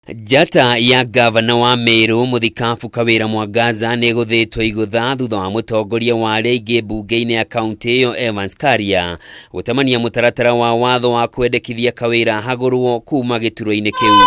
Njata ya ngavana wa Meru Mũthikabu Kawĩra Mwangaza nĩ ĩgũthĩtwo igũtha thutha wa mũtongoria wa arĩa aingĩ mbunge-inĩ ya kaunti ĩyo Evans Karia gũtamania mũtaratara wa watho wa kwendekithia Kawĩra hagũrwo kuma gĩturwa-inĩ kĩu.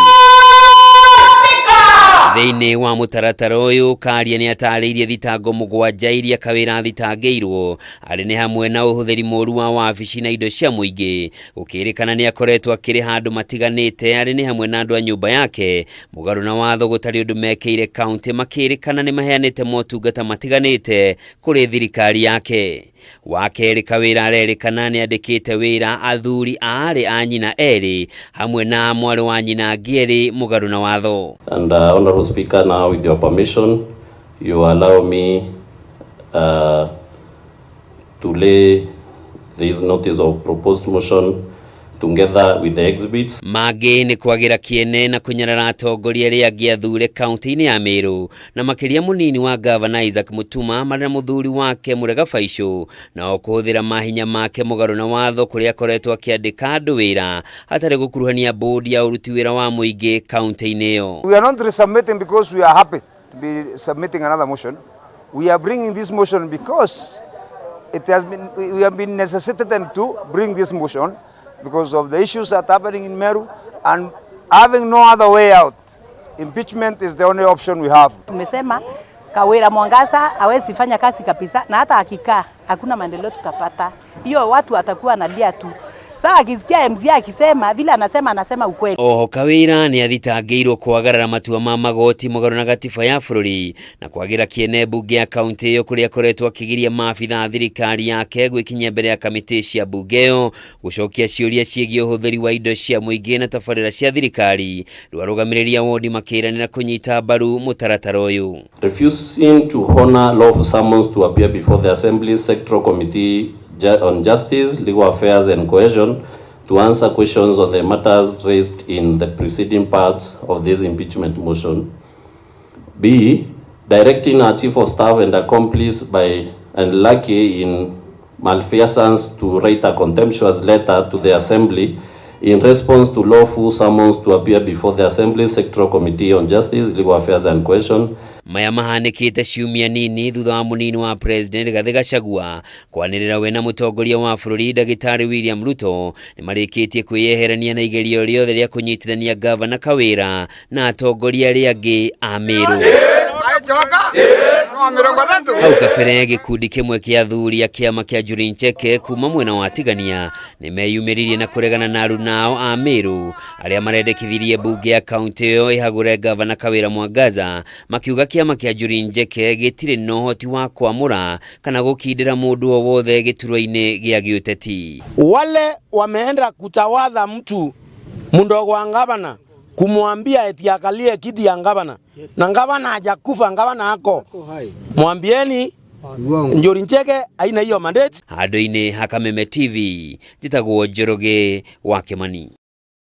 Thĩinĩ wa mũtaratara ũyũ Karia nĩ atarĩirie thitango 7 iria Kawĩra athitangĩirwo arĩ nĩ hamwe na ũhũthĩri mũru wa wabici na indo cia mũingĩ. Gũkĩrĩkana nĩ akoretwo akĩrĩha andũ matiganĩte arĩ nĩ hamwe na andũ a nyũmba yake mũgarũ na watho gũtarĩ ũndũ mekĩire kaunti, makĩrĩkana nĩ maheanĩte motungata matiganĩte kũrĩ thirikari yake. Wa kerĩ, Kawĩra arerĩkana nĩ andĩkĩte wĩra athuri a aarĩ a nyina erĩ hamwe na mwarĩ wa nyina angĩ erĩ mũgarũ na watho. And Honorable Speaker, now with your permission, you allow me to lay this notice of proposed motion together with the exhibits. Mangĩ nĩ kwagĩra kĩene na kũnyarara atongoria arĩa angĩ athure kaunti-inĩ ya Meru, na makĩria mũnini wa gavana Isaac Mutuma marĩ na mũthuri wake Mũrega Baicũ, na o kũhũthĩra mahinya make mũgarũ na watho kũrĩa akoretwo akĩandĩka andũ wĩra hatarĩ gũkuruhania bodi ya ũruti wĩra wa mũingĩ kaunti-inĩ ĩyo. We are not resubmitting because we are happy to be submitting another motion. We are bringing this motion because we have been necessitated to bring this motion because of the issues that are happening in Meru, and having no other way out. Impeachment is the only option we have. Tumesema Kawira Mwangaza hawezi fanya kazi kabisa, na hata akikaa hakuna maendeleo tutapata. Hiyo watu watakuwa nalia tu. Sasa akisikia MCA akisema vile anasema, anasema ukweli. Oho Kawira nĩ athitangĩirwo kwagarara matua ma magoti mũgarũ na gatiba ya bũrũri na kwagĩra kĩene mbunge ya kaunti ĩyo kũrĩa akoretwo akĩgiria maabitha a thirikari yake gwĩkinyia mbere ya kamĩtĩ cia mbunge ĩyo gũcokia ciũria ciĩgiĩ ũhũthĩri wa indo cia mũingĩ na tabarĩra cia thirikari. Rĩu arũgamĩrĩri a wodi makĩranĩra kũnyita mbaru mũtaratara ũyũ. Refusing to honor lawful summons to appear before the Assembly's Sectoral Committee on Justice, Legal Affairs and Cohesion to answer questions on the matters raised in the preceding parts of this impeachment motion. B, directing our Chief of Staff and accomplice by and lackey in malfeasance to write a contemptuous letter to the Assembly in response to lawful summons to appear before the Assembly Sectoral Committee on Justice, Legal Affairs and Cohesion. Maya mahanĩkĩte ciumia nini thutha wa mũnini wa President Rigathĩ Gachagua kwanĩrĩra we na mũtongoria wa bũrũri Ndagĩtarĩ William Ruto nĩ marĩkĩtie kwĩyeherania na igerio rĩothe rĩa kũnyitithania Gavana Kawĩra na atongoria arĩa angĩ a Meru. Hau kabere gĩkundi kĩmwe kĩa athuri a kĩama kĩa Njuri Ncheke kuma mwena wa Tigania nĩ meyumĩririe na kũregana na arunao a Meru arĩa marendekithirie mbunge ya kaunti ĩyo ĩhagũre Gavana Kawĩra Mwangaza, makiuga kĩama kĩa Njuri Ncheke gĩtirĩ na ũhoti wa kwamũra kana gũkindĩra mũndũ o wothe gĩturwa-inĩ gĩa gĩũteti. Wale wameenda kutawadha mtu mdogo wa gavana kumwambia eti akalie kiti ya gavana. Yes. Na gavana hajakufa, gavana ako. Mwambieni Njuri Ncheke haina hiyo mandate. Handũ-inĩ ha Kameme TV, njĩtagwo Njoroge wa Kimani.